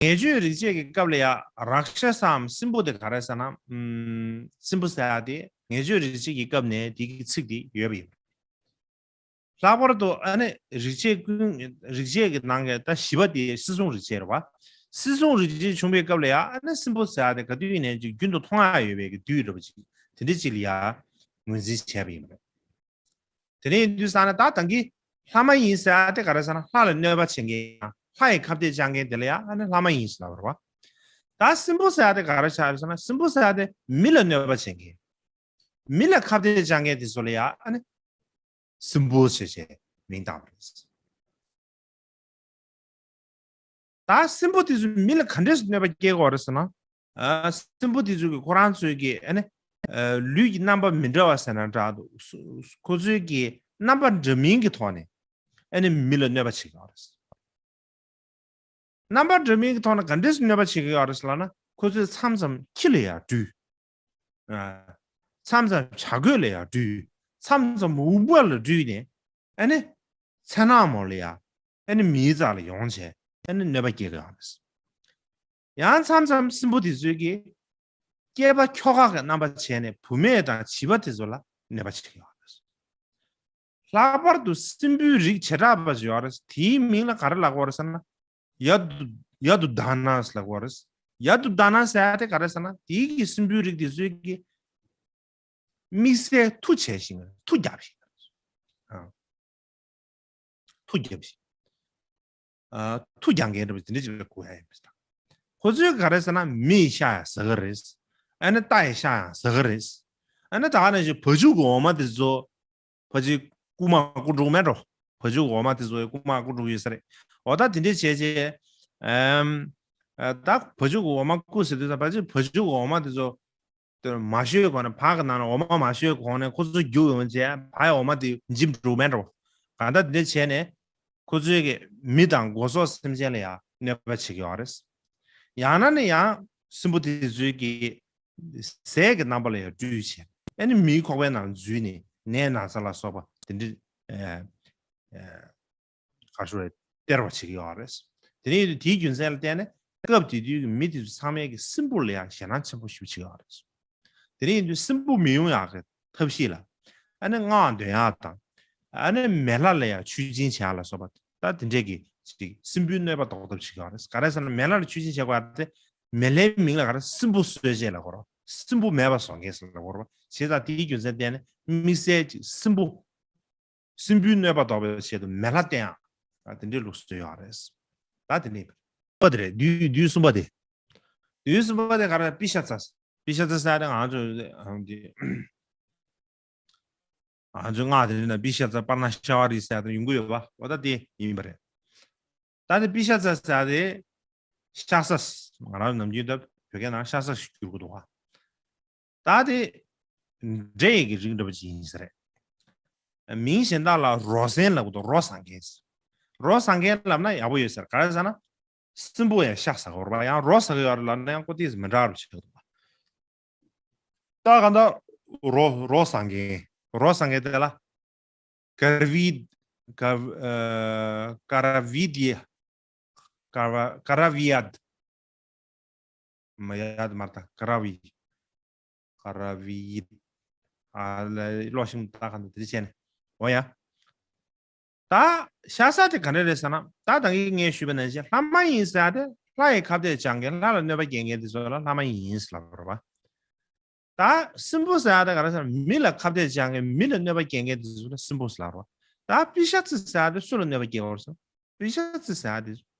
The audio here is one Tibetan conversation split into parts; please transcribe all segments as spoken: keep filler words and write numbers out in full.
ངེས་བརྗོད་རིག་བྱེད་ཀྱི་སྐབས་ལ་ཡ་རཀྵ་སའམ་སྲིན་པོ་དེ་ག་རེ་ཟེར་ན། ཨམ། སྲིན་པོ་ཟེར་ཡ་དེ་ངེས་བརྗོད་རིག་བྱེད་ཀྱི་སྐབས་ནས་དེ་གི་ཚིག་དེ་ཡོད་པ་ཡིན། ལྷག་པར་དུ་ཨ་ནི་རིག་བྱེད་ཀུན། རིག་བྱེད་ཀྱི་ནང་གི་ད་བཞི་པ་དེ་སྲིད་གསུམ་རིག་བྱེད་རེད་བ། སྲིད་གསུམ་རིག་བྱེད་བྱུང་བའི་སྐབས་ལ་ཡ་ཨ་ནི་སྲིན་པོ་ཟེར་ཡ་དེ་ག་དུས་ཡིན་ནའི་ཅིག་རྒྱུན་དུ་མཐོང་ཡ་ཡོད་པའི་གི་དུས་རེད་བ། ཅིག་དེ་འདྲ་ཅིག་ལ་ཡ་ངོས་འཛིན་བྱས་པ་ཡིན་པ་རེད། དེ་ནས་ཡིན་དུས་ཙང་ནས་ད་ད་གིན་ལྷ་མ་ཡིན་ཟེར་ཡ་དེ་ག་རེ་ཟེར་ན། ལྷ་ལ་གནོད་པ་བྱེད་མཁན། ལྷ་ཡི་ཁ་གཏད་བཅག་མཁན་དེ་ལ་ཡ་ཨ་ནི་ལྷ་མ་ཡིན་ཟེར་ལབ་པ་རེད་བ། ད་སྲིན་པོ་ཟེར་ཡ་དེ་ག་རེ་ཆགས་རེད་ཟེར་ན། སྲིན་པོ་ཟེར་ཡ་དེ་མི་ལ་གནོད་པ་བྱེད་མཁན། མི་ལ་ཁ་གཏད་བཅག་མཁན་དེ་ཚོ་ལ་ཡ་ཨ་ནི་སྲིན་པོ་ཞེས་བྱས་མིང་བཏགས་པ་རེད། ད་སྲིན་པོ་དེ་ཚོས་མི་ལ་ག་འདྲས་སུ་གནོད་པ་སྐྱེལ་དགོས་རེད་ཟེར་ན། ཨ། སྲིན་པོ་དེ་ཚོས་ཀྱི་ཁོ་རང་ཚོའི་གི་ཨ་ནི་ཨ། ལུས་ཀྱི་རྣམ་པ་མི་འདྲ་བ་ཟེར་ན་འདྲ་འདུག་ཁོ་ཚོའི་གི་རྣམ་པ་འདྲ་མིན་གྱི་ཐོག་ནས་ཨ་ནི་མི་ལ་གནོད་པ་བྱེད་ཀྱི་ཡོད་རེད། རྣམ་པ་འདྲ་མིན་གྱི་ཐོག་ནས་ག་འདྲས་སུ་གནོད་པ་བྱེད་ཀྱི་ཡོད་རེད་ཟེར་ལབ་ན། ཁོ་ཚོས་མཚམས་མཚམས་ཁྱི་ལ་ཡང་འདྲུད། ཨ། མཚམས་མཚམས་བྱ་རྒོད་ལ་ཡང་འདྲུད། མཚམས་མཚམས་འུག་པ་ལ་འདྲུད་ནས་ཨ་ནི་མཚན་ནག་མོ་ལ་ཡང་ཨ་ནི་མིའི་རྩ་ལ་ཡོང་བྱས་ཨ་ནི་གནོད་པ་སྐྱེལ་གྱི་ཡོད་རེད། ཡང་མཚམས་མཚམས་སྲིན་པོ་དེ་ཚོས་ཀྱིས་སྐྱེས་པ་ཁྱོ་ག་གི་རྣམ་པ་བྱས་ནས་བུད་མེད་དང་བྱིས་པ་དེ་ཚོ་ལ་གནོད་པ་བྱེད་ཀྱི་ཡོད་རེད། ལྷག་པར་དུ་སྲིན་པོའི་རིགས་བྱེ་བྲག་པ་ཞིག་ཡོད་རེད། དེའི་མིང་ལ་ག་རེ་ལབ་དགོས་རེད་ཟེར་ན། ཡ་དུ། ཡ་དུ་དྷ་ན་ཟེར་ལབ་དགོས་རེད། ཡ་དུ་དྷ་ན་ཟེར་ཡ་དེ་ག་རེ་ཟེར་ན། དེའི་གི་སྲིན་པོའི་རིགས་དེ་ཚོའི་གི་དམིགས་བསལ་མཐུ་བྱས་ཤིང་མཐུ་བརྒྱབ་ཤིང་། ཨ། མཐུ་བརྒྱབ་ཤིང་། ཨ། མཐུ་རྒྱག་མཁན་འདྲ་པོ་དེ་འདྲ་ཅིག་ལ་གོ་ཡ་ཡིན་པ་ཞིག་དང་། ཁོ་ཚོས་ག་རེ་ཟེར་ན། མི་ཡི་ཤ་ཡང་ཟ་གི་རེད། ཨ་ནི་རྟ་ཡི་ཤ་ཡང་ཟ་གི་རེད། ཨ་ནི་ད་ག་ནང་བཞིན་བ་ཕྱུགས་ཀྱི་འོ་མ་དེ་ཚོ། ཕ་ཅིག་རྐུ་མ་རྐུ་འགྲོ་མེད་འགྲོ། བ་ཕྱུགས་འོ་མ་དེ་ཚོ་རྐུ་མ་རྐུ་འགྲོ་ཡོད་ས་རེད། འོ་ད་དེ་འདྲས་བྱས་བྱས། ཨམ། ཨ། ད་བ་ཕྱུགས་འོ་མ་རྐུ་ཟེར་དུས་ཙམ་པ་ཅིག་བ་ཕྱུགས་འོ་མ་དེ་ཚོ་དེ་མ་བཤོས་གོང་ནས། བག་གི་ནང་ལ་འོ་མ་མ་བཤོས་གོང་ནས་ཁོ་ཚོ་རྒྱུག་ཡོང་བྱས་བག་གི་འོ་མ་དེ་འཇིབ་འགྲོ་མེད་འགྲོ། གང་ལྟར་དེ་འདྲས་བྱས་ནས་ཁོ་ཚོའི་གི་མི་དང་སྒོ་ཟོག་སེམས་ཅན་ལ་ཡང་གནོད་པ་བྱེད་ཀྱི་ཡོད་རེད། ཡང་ན་ནི་ཡང་སྲིན་པོ་དེ་ཚོའི་གི་ཟས་ཀྱི་རྣམ་པ་ལ་ཡང་སྤྲུལ་བྱས། ཨ་ནི་མིའི་ཁོག་པའི་ནང་འཛུལ་ནས་ནད་ན་ཚ་ལ་སོགས་པ་དེ་འདྲ། ཨ། ཨ། ག་རེ་ཞུ་དགོས་རེད། སྟེར་བ་བྱེད་ཀྱི་ཡོད་རེད། དེ་ནས་དེའི་རྒྱུ་མཚན་ལ་བརྟེན་ནས་སྐབས་དེ་དུས་ཀྱི་མི་དེ་ཚོ་ཚང་མས་ཀྱི་སྲིན་པོ་ལ་ཡང་ཞེད་སྣང་ཆེན་པོ་ཞེ་པོ་བྱེད་ཀྱི་ཡོད་རེད། དེ་ནས་ཡིན་དུས་སྲིན་པོ་མི་ཡོང་ཡག་གི་ཐབས་ཤེས་ལ། ཨ་ནི་སྔགས་འདོན་ཡག་དང་། ཨ་ནི་མེ་ལྷ་ལ་ཡང་མཆོད་སྦྱིན་བྱེད་ཡག་ལ་སོགས་པ། ད་དེ་འདྲས་ཀྱི་ཅིག་སྲིན་པོའི་གནོད་པ་ཟློག་ཐབས་བྱེད་ཀྱི་ཡོད་རེད། ག་རེ་ཟེར་ན། མེ་ལྷ་ལ་མཆོད་སྦྱིན་བྱེད་དགོས་ཡག་དེ། མེ་ལྷའི་མིང་ལ་ག་རེ། སྲིན་པོ་གསོད་བྱེད་ལབ་དགོས་རེད། སྲིན་པོ་མེད་པ་བཟོ་མཁན་ཟེར་ལབ་དགོས་རེད། བྱས་ཙང་དེའི་རྒྱུ་མཚན་བརྟེན་ནས་དམིགས་བསལ་གྱི་སྲིན་པོ། སྲིན་པོའི་གནོད་པ་ཟློག་པའི་ཆེད་དུ་མེ་ལྷ་བསྟེན་ཡག། ད་དེ་འདྲའི་ལུགས་སྲོལ་ཡོད་རེད། ད་དེ་ནས་པ་དེ་རེད། བདུད། བདུད་གསུམ་པ་དེ། བདུད་གསུམ་པ་དེ་ག་རེ། པི་ཤ་ཙ། པི་ཤ་ཙ་ཟེར་ཡ་དེ་ང་ཚོ་ཨ་འདི། ང་ཚོའི་སྔགས་དེ་ནི་པི་ཤ་ཙ་པར་ཎ་ཤ་བ་རི་ཟེར་ཡ་དེ་ཡོང་གི་ཡོད་པ། འོ་ད་དེ་ཡིན་པ་རེད། ད་དེ་པི་ཤ་ཙ་ཟེར་ཡ་དེ་ཤ་ཟ། ང་རང་ནམ་རྒྱུན་ད་བོད་སྐད་ནང་ཤ་ཟ་ཞིག་བསྒྱུར་གི་འདུག་བ། ད་དེ་འདྲེ་ཡི་གི་རིགས་འདྲ་པོ་ཅིག་ཡིན་ས་རེད། མིང་གཞན་དག་ལ་རོ་ཟན་ལབ་གི་འདུག་རོ་ཟ་མཁན། རོ་ཟ་མཁན་ལབ་ན་ཡག་པོ་ཡོད་ཟེར། ག་རེ་ཟེར་ན། སྲིན་པོ་ཡང་ཤ་ཟ་གི་ཡོད་རེད་པ། ཡང་རོ་ཟ་གི་ཡོད་རེད་ལབ་ན་ཡང་ཁོ་ཏོག་ཙམ་མི་འདྲ་བ་ཞིག་འདུག་པ། ད་གང་ལྟར་རོ། རོ་ཟ་མཁན། རོ་ཟ་མཁན་དེ་ལ་ཀར་བི། ཀ། ཨ། ཀ་ར་བི་དི། ཀ་ར། ཀ་ར་བི་ཡད། མ་ཡད་མ་རེད་ད། ཀ་ར་བི། ཀ་ར་བི་ཡད། ཨ་ལ་ལོ་ཤིང་ད་ག་འདུག་དེ་བྱས་ནས། འོ་ཡ། ད་ཤ་ཟ་དེ་ག་འདྲ་རེད་ཟེར་ན། ད་ད་གིན་ངས་ཞུས་པ་ནང་བཞིན་ལྷ་མ་ཡིན་ཟེར་ཡ་དེ་ལྷ་ཡི་ཁ་གཏད་བཅག་མཁན། ལྷ་ལ་གནོད་པ་སྐྱེལ་མཁན་དེ་ཚོ་ལ་ལྷ་མ་ཡིན་ཟེར་ལབ་རེད་པ། ད་སྲིན་པོ་ཟེར་ཡ་དེ་ག་རེ་ཟེར་ན། མི་ལ་ཁ་གཏད་བཅག་མཁན། མི་ལ་གནོད་པ་སྐྱེལ་མཁན་དེ་ཚོ་ལ་སྲིན་པོ་ཟེར་ལབ་རེད་པ། ད་པི་ཤ་ཙི་ཟེར་ཡ་དེ་སུ་ལ་གནོད་པ་སྐྱེལ་བ་རེད་ཟེར་ན། པི་ཤ་ཙི་ཟེར་ཡ་དེ་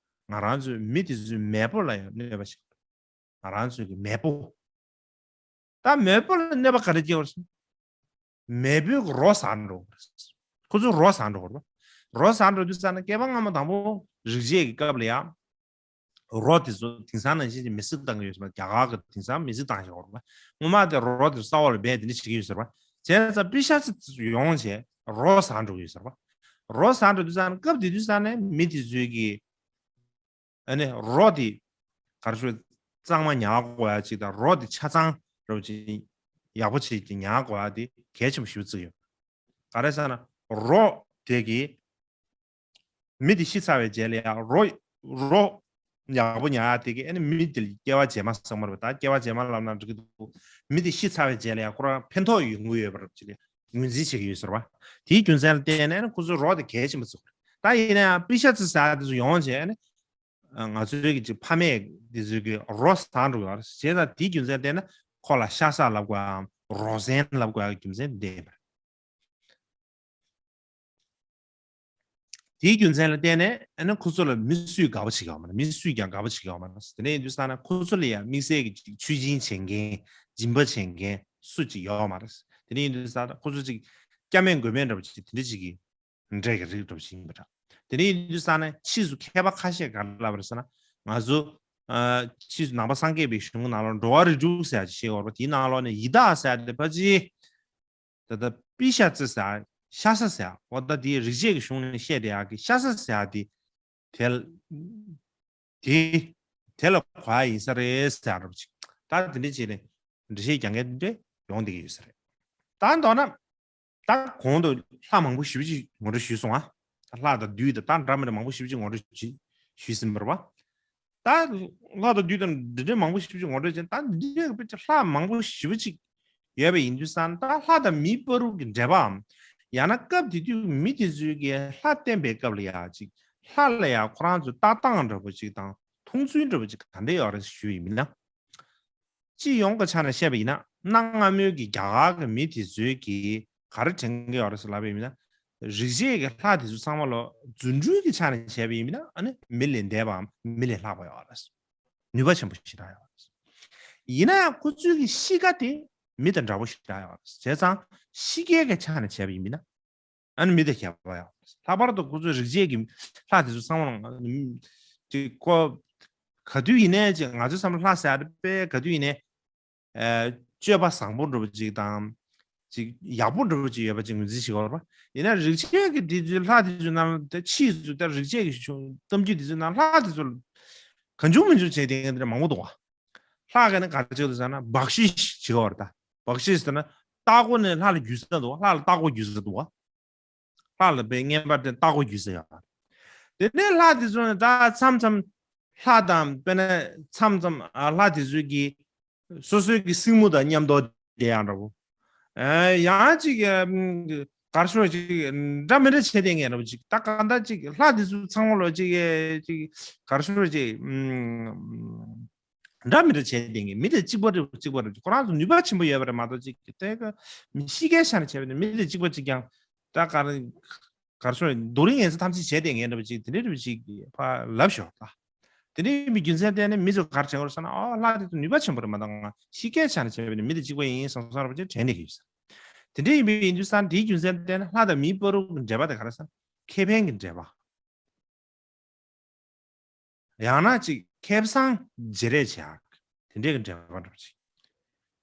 ང་རང་ཚོའི་མི་དེ་ཚོའི་མེས་པོ་ལ་ཡང་གནོད་པ་བྱེད། ང་རང་ཚོའི་གི་མེས་པོ། ད་མེས་པོ་ལ་གནོད་པ་ག་རེ་སྐྱེལ་བ་རེད་ཟེར་ན། མེས་པོའི་གི་རོ་ཟ་འགྲོ་གི་རེད། ཁོ་ཚོ་རོ་ཟ་འགྲོ་གི་རེད་པ། རོ་ཟ་འགྲོ་དུས་ཙ་ན་བསྐལ་པ་སྔ་མ་དང་པོ་རིག་བྱེད་ཀྱི་སྐབས་ལ་ཡང་། རོ་དེ་ཚོ་དེང་སང་ནང་བཞིན་གྱི་མེ་བསྲེགས་བཏང་གི་ཡོད་ཟེར་བ། རྒྱ་གར་གྱི་དེང་སང་མེ་བསྲེགས་བཏང་བཞག་ཡོད་རེད་པ། སྔོན་མ་དེ་རོ་དེ་ཚོ་ས་འོག་ལ་སྦས་དེ་འདྲ་བྱེད་ཀྱི་ཡོད་ཟེར་བ། བྱས་ཙང་པི་ཤ་ཙི་ཡོང་བྱས་རོ་ཟ་འགྲོ་གི་ཡོད་ཟེར་བ། རོ་ཟ་འགྲོ་དུས་ཙ་ན་སྐབས་དེ་དུས་ཙ་ནས་མི་དེ་ཚོའི་གི། ཨ་ནི་རོ་དེ་ག་རེ་ཞུ། གཙང་མ་ཉར་དགོས་ཡ་ཅིག་དང་། རོ་དེ་ཆ་ཚང་རོ་ཅིག་ཡག་པོ་བྱེད་ཀྱི་ཉར་དགོས་ཡ་དེ་གལ་ཆེན་པོ་ཞེ་པོ་བརྩི་གི་ཡོད། ག་རེ་ཟེར་ན། རོ་དེ་གི་མི་དེ་ཤི་ཚར་བའི་རྗེས་ལ་ཡང་རོ། རོ། ཡག་པོ་ཉར་ཡག་དེ་གིས་ཨ་ནི་མི་དེ་ལ་སྐྱེ་བ་རྗེས་མ་བསམ་པ་རེད་པ། ད་སྐྱེ་བ་རྗེས་མ་ལབ་ན་འགྲིག་གི་འདུག་མི་དེ་ཤི་ཚར་བའི་རྗེས་ལ་ཡང་ཁོ་རང་ཕན་ཐོགས་ཡོང་གི་ཡོད་པ་རེད་ཅེས་ངོས་འཛིན་བྱེད་ཀྱི་ཡོད་ཟེར་བ། དེའི་རྒྱུ་མཚན་ལ་བརྟེན་ནས་ཨ་ནི་ཁོ་ཚོའི་རོ་དེ་གལ་ཆེན་པོ་བརྩི་དགོས་རེད། ད་ཡིན་ན་ཡང་པི་ཤ་ཙི་ཟེར་ཡག་དེ་ཚོ་ཡོང་བྱས་ཨ་ནི་ང་ཚོའི་གི་ཅིག་ཕ་མེས་དེ་ཚོའི་གི་རོ་ཟ་འགྲོ་གི་ཡོད་རེད། བྱས་ཙང་དེའི་རྒྱུ་མཚན་ལ་བརྟེན་ནས་ཁོ་ལ་ཤ་ཟ་ལབ་དགོས་ཡག་རོ་ཟན་ལབ་དགོས་ཡག་གི་རྒྱུ་མཚན་དེ་ཡིན་པ་རེད། དེའི་རྒྱུ་མཚན་ལ་བརྟེན་ནས་ཨ་ནི་ཁོ་ཚོ་ལ་མི་སུས་དགའ་པོ་བྱེད་ཀྱི་ཡོད་མ་རེད། མི་སུས་ཀྱང་དགའ་པོ་བྱེད་ཀྱི་ཡོད་མ་རེད། དེ་འདྲ་ཡིན་དུས་ཙང་ན་ཁོ་ཚོ་ལ་ཡང་དམིགས་བསལ་གྱི་ཅིག་མཆོད་སྦྱིན་བྱེད་མཁན་སྦྱིན་པ་བྱེད་མཁན་སུ་ཅིག་ཡོད་མ་རེད། དེ་འདྲ་ཡིན་དུས་ཙང་ན་ཁོ་ཚོ་ཅིག་སྐྱབས་མེད་མགོན་མེད་འདྲ་པོ་ཅིག་དེ་འདྲ་ཅིག་གི་འདྲ་གི་རིགས་འདྲ་པོ་ཅིག་ཡིན་པ་འདྲ། དེ་འདྲ་ཡིན་དུས་ཙང་ན་ཕྱིས་སུ་མཁས་པ་ཁ་ཤས་ག་རེ་ལབ་པ་རེད་ཟེར་ན། ང་ཚོ་ཨ་ཕྱིས་སུ་ནང་པ་སངས་རྒྱས་པའི་གཞུང་གི་ནང་ལོགས་འགྲོ་བ་རིགས་དྲུག་ཟེར་ཡག་ཅིག་བཤད་ཡོད་རེད་པ། དེའི་ནང་ལོགས་ནས་ཡི་དྭགས་ཟེར་ཡག་དེ་ཕལ་ཆེར་ད་ལྟ་པི་ཤ་ཙི་ཟེར་ཡག་ཤ་ཟ་ཟེར་ཡག་འོ་ད་དེའི་རིག་བྱེད་ཀྱི་གཞུང་ནས་བཤད་བསྡད་ཡག་གི་ཤ་ཟ་ཟེར་ཡག་དེ་དེ་དེ་དེ་ལ་གོ་ཡག་ཡིན་ས་རེད་ཟེར་ཡག་འདྲ་པོ་ཅིག་ད་དེ་འདྲ་བྱས་ནས་འགྲེལ་བཤད་རྒྱག་མཁན་དེ་འདྲ་ཡོང་བསྡད་ཀྱི་ཡོད་ས་རེད། ད་མདོར་ན་ད་གོང་དུ་ལྷ་མང་པོ་ཞེ་པོ་ཅིག་ངོ་སྤྲོད་ཞུས་སོང་ང་། ད་ལྷ་དང་བདུད་དང་ད་འདྲ་མི་འདྲ་མང་པོ་ཞེ་པོ་ཅིག་ངོ་སྤྲོད་ཅིག་ཞུས་ཟིན་པ་རེད་པ། ད་ལྷ་དང་བདུད་དང་འདི་འདྲའི་མང་པོ་ཞེ་པོ་ཅིག་ངོ་སྤྲོད་བྱས། ད་འདི་འདྲའི་ལྷ་མང་པོ་ཞེ་པོ་ཅིག་ཡོད་པ་ཡིན་དུས་ཙང་ད་ལྷ་དང་མིའི་བར་དུ་གི་འབྲེལ་བའམ། ཡང་ན་སྐབས་དེ་དུས་མི་དེ་ཚོའི་གི་ལྷ་བསྟེན་པའི་སྐབས་ལ་ཡ་ཅིག་ལྷ་ལ་ཡ་ཁོ་རང་ཚོའི་ལྟ་སྟངས་འདྲ་པོ་ཅིག་དང་མཐོང་ཚུལ་འདྲ་པོ་ཅིག་ག་འདྲ་ཡོད་རེད་ཞུས་ཡིན་ན། སྤྱི་ཡོངས་ཀྱི་ཆ་ནས་བཤད་པ་ཡིན་ན་གནའ་སྔ་མོའི་གི་རྒྱ་གར་གྱི་མི་དེ་ཚོའི་གི་ག་རེ་དྲན་གྱི་ཡོད་རེད་ཟེར་ལབ་པ་ཡིན་ན། རིག་བྱེད་ཀྱི་ལྷ་དེ་ཚོ་ཚང་མ་ལོ་རྫུ་འཕྲུལ་གྱི་ཆ་ནས་བྱས་པ་ཡིན་ན་ཨ་ནི་མི་ལས་འདས་པའམ་མི་ལས་ལྷག་པ་ཡོད་རེད། ནུས་པ་ཆེན་པོ་ཞེ་དྲག་ཡོད་རེད། ཡིན་ན་ཡང་ཁོ་ཚོའི་གི་གཤིས་ཀ་དེ་མི་དང་འདྲ་པོ་ཞེ་དྲག་ཡོད་རེད། བྱས་ཙང་གཤིས་ཀའི་གི་ཆ་ནས་བྱས་པ་ཡིན་ན། ཨ་ནི་མི་དང་ཁྱད་པར་ཡོད་རེད། ལྷག་པར་དུ་ཁོ་ཚོའི་རིག་བྱེད་ཀྱི་ལྷ་དེ་ཚོ་ཚང་མ་ལ་ཅིག་ཁོ་ག་དུས་ཡིན་ནའི་ཅིག་ང་ཚོའི་བསམ་བློ་ལྷ་ཟེར་ཡག་དེ་དཔེ་ག་དུས་ཡིན་ནའི་ཨ་སྤྱོད་པ་བཟང་པོ་འདྲ་པོ་ཅིག་དང་། ཅིག་ཡག་པོ་འདྲ་པོ་ཅིག་ཡོད་པ་ཅིག་ངོས་འཛིན་བྱེད་ཀྱི་ཡོད་རེད་པ། ཡིན་ན་རིག་བྱེད་ཀྱི་དེ་ཚོའི་ལྷ་དེ་ཚོའི་ནང་ལ་ད་ཕྱིས་སུ་ད་རིག་བྱེད་ཀྱི་གཞུང་གཏམ་རྒྱུད་དེ་ཚོའི་ནང་ལྷ་དེ་ཚོ་གང་བྱུང་མང་བྱུང་བྱས་བསྡད་མཁན་དེ་འདྲ་མང་པོ་འདུག་ག་ལྷ་ག་ནས་ག་རེ་བྱེད་འདུག་ཟེར་ན་བག་ཤེས་བྱེད་ཀྱི་ཡོད་རེད་ད། བག་ཤེས་ཟེར་ན་ལྟག་སྒོ་ནས་ལྷ་ལ་རྒྱུས་ས་འདུག་ལྷ་ལ་ལྟག་སྒོ་རྒྱུས་ས་འདུག་ལྷ་ལ་དཔེ་བརྙན་པར་དེ་ལྟག་སྒོ་རྒྱུས་ས་ཡོད་རེད། དེ་ནས་ལྷ་དེ་ཚོ་ནས་ད་མཚམས་མཚམས་ལྷ་དང་དཔེར་ན་མཚམས་མཚམས་ཨ་ལྷ་དེ་ཚོའི་གི་སོ་སོའི་གི་སྲིང་མོ་དང་མཉམ་དུ་བསྡད་ཡག་འདྲ་པོ། ཨ་ཡང་ཅིག་ཨམ་ག་རེ་ཞུ་ཅིག་འདྲ་མི་འདྲ་བྱས་བསྡད་མཁན་འདྲ་པོ་ཅིག་ད་གང་ལྟར་ཅིག་ལྷ་དེ་ཚོ་ཚང་མ་ལོ་ཅིག་ཅིག་ག་རེ་ཞུ་ཅིག་ཨམ། འདྲ་མི་འདྲ་བྱས་བསྡད་མཁན་མི་དང་གཅིག་པ་རེད་གཅིག་པ་རེད། ཁོ་རང་ཚོ་ནུས་པ་ཆེན་པོ་ཡོད་པ་རེད་མ་གཏོགས་ཅིག་དེ་ག་མི་གཤིས་ཀའི་ཆ་ནས་བྱས་པ་ནི་མི་དང་གཅིག་པ་གཅིག་རྐྱང་ད་ག་རེ་ག་རེ་ཞུ་རྡོ་རིང་ངན་ས་ཐམས་ཅད་བྱས་བསྡད་མཁན་འདྲ་པོ་ཅིག་དེ་འདྲའི་འདྲ་པོ་ཅིག་ཕར་ལབ་ཤོག་ད། དེ་འདྲ་ཡིན་པའི་རྒྱུ་མཚན་བརྟེན་ནས་མི་ཚོ་ག་རེ་དྲན་གྱི་ཡོད་རེད་ཟེར་ན། ཨོ་ལྷ་དེ་ཚོ་ནུས་པ་ཆེན་པོ་རེད་མ་གཏོགས་ང་གཤིས་ཀའི་ཆ་ནས་བྱས་པ་ནི་མི་དང་གཅིག་པ་ཡིན་བསམ་བསམ་འདྲ་པོ་ཅིག་དྲན་བསྡད་ཀྱི་ཡོད་ས་རེད། དེ་འདྲ་ཡིན་པའི་ཡིན་དུས་ཙང་དེའི་རྒྱུ་མཚན་བརྟེན་ནས་ལྷ་དང་མིའི་བར་དུ་འབྲེལ་བ་དེ་ག་རེ་ཟེར་ན་ཁེ་ཕན་གྱི་འབྲེལ་བ། ཡང་ན་ཅིག་ཁེ་བཟང་བརྗེ་རེས་བྱེད་ཡག་དེ་འདྲའི་གི་འབྲེལ་བ་འདྲ་པོ་ཅིག་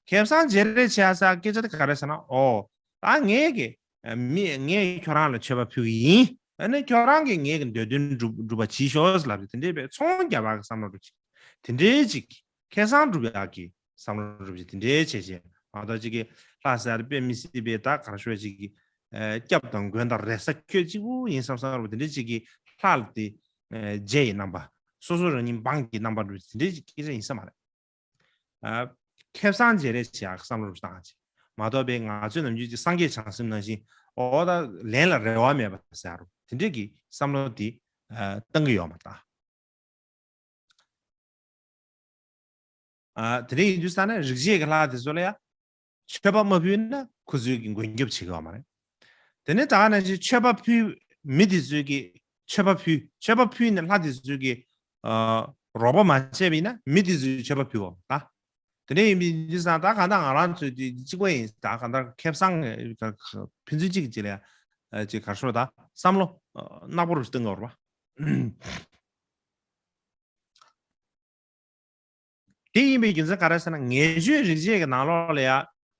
ཁེ་བཟང་བརྗེ་རེས་བྱེད་ཡག་ཟེར་སྐད་ཆ་དེ་ག་རེ་ཟེར་ན། ཨོ་ད་ངས་གི་མི་ངས་ཁྱོད་རང་ལ་མཆོད་པ་ཕུལ་གི་ཡིན། ཨ་ནི་ཁྱོད་རང་གིས་ངས་གི་འདོད་དོན་འགྲུབ་འགྲུབ་པ་བྱེད་ཤོག་ལབ་ཅིག་དེ་འདྲའི་བའི་ཚོང་རྒྱབ་ཡག་གི་བསམ་བློ་འདྲ་པོ་ཅིག་དེ་འདྲའི་ཅིག་ཁེ་བཟང་སྒྲུབ་ཡག་གི་བསམ་བློ་འདྲ་པོ་ཅིག་དེ་འདྲའི་བྱས་བྱས་མ་གཏོགས་ཅིག་གི་ལྷ་ཟེར་དཔེ་མི་སྲིད་པའི་ད་ག་རེ་ཞུ་ཅིག་གི་སྐྱབས་དང་མགོན་དང་རེ་ས་ཁྱོད་གཅིག་པུ་ཡིན་བསམ་བསམ་འདྲ་པོ་དེ་འདྲའི་ཅིག་གི་ལྷ་ལ་དེ་རྗེ་ཡི་རྣམ་པ། སོ་སོ་རང་ཉིད་འབངས་ཀྱི་རྣམ་པ་འདྲ་པོ་དེ་འདྲའི་ཅིག་སྐད་ཆ་ཡིན་ས་མ་རེད། ཨ་ཁེ་བཟང་བརྗེ་རེས་བྱེད་ཡག་བསམ་བློ་རུ་བཏང་ཅིག་མ་གཏོགས་པའི་ང་ཚོའི་ནམ་རྒྱུན་ཅིག་སངས་རྒྱས་བྱང་སེམས་ནང་བཞིན་ཨོ་ད་ལན་ལ་རེ་བ་མེད་པ་ཟེར་རུ་དེ་འདྲས་ཀྱི་བསམ་བློ་དེ་ཨ་བཏང་གི་ཡོད་མ་རེད་ད། ཨ་དེ་འདྲ་ཡིན་དུས་ཙང་ན་རིག་བྱེད་ཀྱི་ལྷ་དེ་ཚོ་ལ་ཡང་མཆོད་པ་མ་ཕུལ་ན་ཁོ་ཚོའི་གི་མགོན་སྐྱབས་བྱེད་ཀྱི་ཡོད་མ་རེད། དེ་ནས་ད་ག་ནང་བཞིན་མཆོད་པ་ཕུལ་མི་དེ་ཚོའི་གི་མཆོད་པ་ཕུལ་མཆོད་པ་ཕུལ་ནས་ལྷ་དེ་ཚོའི་གི་ཨ་རོགས་པ་མ་བྱས་པ་ཡིན་ན་མི་དེ་ཚོའི་མཆོད་པ་ཕུལ་བ་ད། དེ་འདྲ་ཡིན་པའི་དུས་ཙང་ད་གང་ལྟར་ང་རང་ཚོའི་དེ་གཅིག་པ་ཡིན། ད་གང་ལྟར་ཁེ་བཟང་ཕན་ཚུན་གཅིག་གིས་གཅིག་ལ་ཅིག་ག་རེ་ཞུ་ད་བསམ་བློ་ནག་པོ་རུ་གཏོང་དགོས་རེད་པ། དེ་ཡིན་པའི་རྒྱུ་མཚན་ག་རེ་ཟེར་ན་ངེས་བརྗོད་རིག་བྱེད་ཀྱི་ནང་ལོགས་ལ་ཡ་